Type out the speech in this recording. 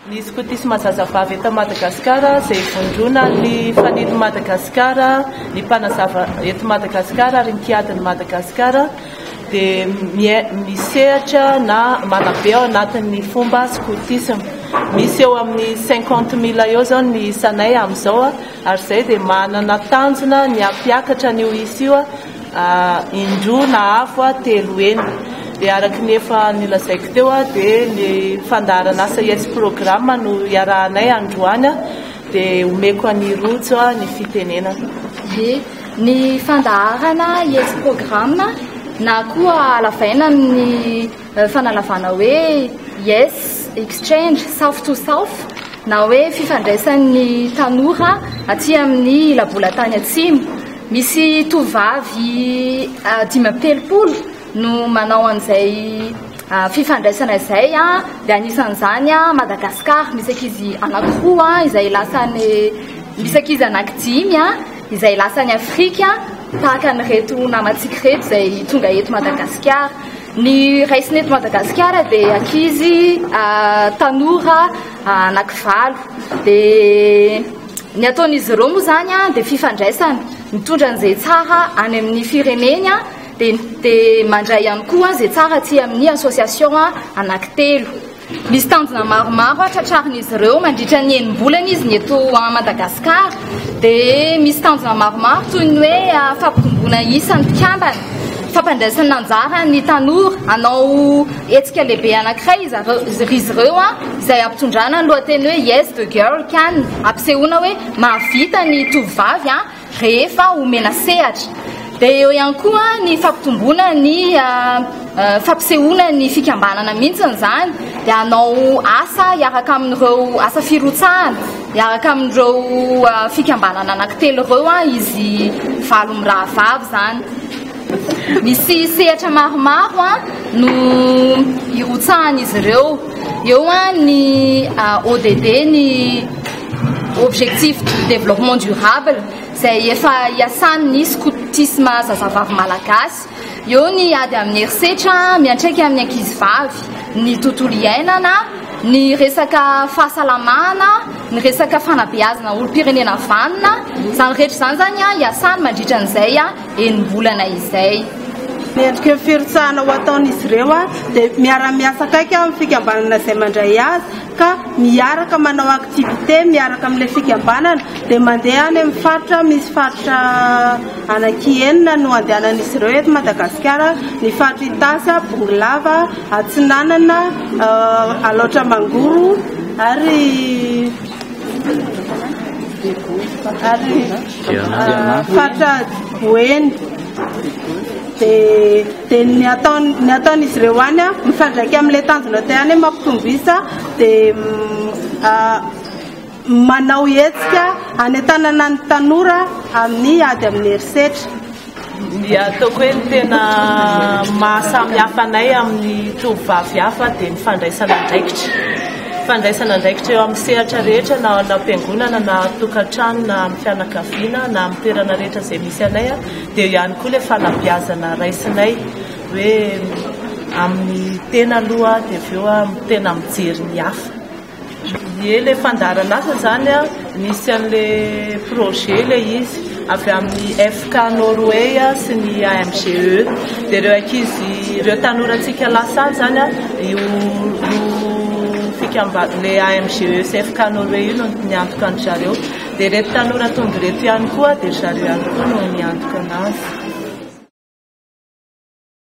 Ny skotisma zazavavy eto Madagasikara izay ivondronan'ny Fanilo Madagasikara, ny Mpanazava eto Madagasikara ary ny Kiadin'i Madagasikara dia misehatra na manabe ao anatin'ny fomba skotisma. Misy eo amin'ny 50 000 eo izao ny isanay amin'izao ary izay dia manana tanjona ny hampiakatra an'io isa io Indroa na avo telo heny. Dia araka ny efa nolazaiko teo dia ny fandaharan'asa Yes Programme no iarahanay androany dia omeko an'i Rojo ny fitenenana. Dia ny fandaharana Yes Programme na koa halavaina amin'ny fanalavana hoe Yes Exchange South to South na hoe fifandraisan'ny tanora aty amin'ny ila-bolantany atsimo. Misy tovovavy 35 no manao an'izay fifandraisana izay dia anisan'izany Madagascar misy ankizy anankiroa izay lasa any misy ankizy anankidimy izay lasa any Afrika tahaka an'ireto namantsika ireto izay tonga eto Madagasikara. Ny raisina eto Madagasikara dia ankizy tanora anankivalo dia Ny ataon'izy ireo moa izany dia fifandraisana, mitondra an'izay tsara any amin'ny fireneny dia dia mandray ihany koa izay tsara aty amin'ny association anankitelo. Misy tanjona maromaro tratrarin'izy ireo mandritra ny enim-bolana izy ny eto Madagasikara dia misy tanjona maromaro toy ny hoe fampitomboana isan'ny mpikambana, fampandraisana anjara ny tanora hanao hetsika lehibe anankiray izy ireo izay hampitondrana ny lohateny hoe Yes the girl can, hampisehoana hoe mahavita ny tovovavy rehefa omena sehatra. Dia eo ihany koa ny fampitomboana ny fampisehoana ny fikambanana mihitsy izany, dia hanao asa hiaraka amin'ireo asa firotsahana hiaraka amin'ireo fikambanana anankitelo ireo izy valo mirahavavy izany. Misy sehatra maromaro no irotsahan'izy ireo. Eo ny ODD, ny Objectif du Développement Durable, izay efa iasan'ny skotisma zazavavy malagasy. Eo ny ady amin'ny herisetra miantraika amin'ny ankizivavy, ny tontolo iainana, ny resaka fahasalamana, ny resaka fanabeazana olom-pirenena vanona. Izany rehetra izany izany iasany mandritra an'izay enim-bolana izay. Ny endriky ny firotsahana ho ataon'izy ireo dia miara-miasa akaiky amin'ny fikambanana izay mandray azy ka miaraka manao activité miaraka amin'ilay fikambanana dia mandeha any amin'ny faritra, misy faritra anaky enina no andehanan'izy ireo eto Madagasikara, ny faritra Itasy, Bongolava, Atsinanana, Alaotra Mangoro ary ary Faritra Boeny dia dia ny ataon ny ataon'izy ireo any a mifandraika amin'ilay tanjona teo ihany hoe mampitombo isa dia manao hetsika hanentanana ny tanora amin'ny ady amin'ny herisetra. Ny ataoko hoe ny tena maha samy hafa anay amin'ny tovovavy hafa dia ny fandraisana andraikitra. Fandraisana andraikitra eo amin'ny sehatra rehetra na ao am-piangonana na tokantrano na amin'ny fianakaviana na amin'ny toerana rehetra izay misy anay dia eo ihany koa ilay fanabeazana raisinay hoe amin'ny tena aloha dia avy eo tena mijery ny hafa. Ie, ilay fandaharan'asa izany an, nisy an'ilay projet ilay izy, avy amin'ny FK Norway sy ny AMGE. Dia ireo ankizy, ireo tanorantsika lasa any izany an, io io fikambanana, ilay AMGE sy FK Norway io no niantoka an-dry zareo. Dia ireto tanora tonga ireto ihany koa, dia ry zareo ihany koa no niantoka an'azy.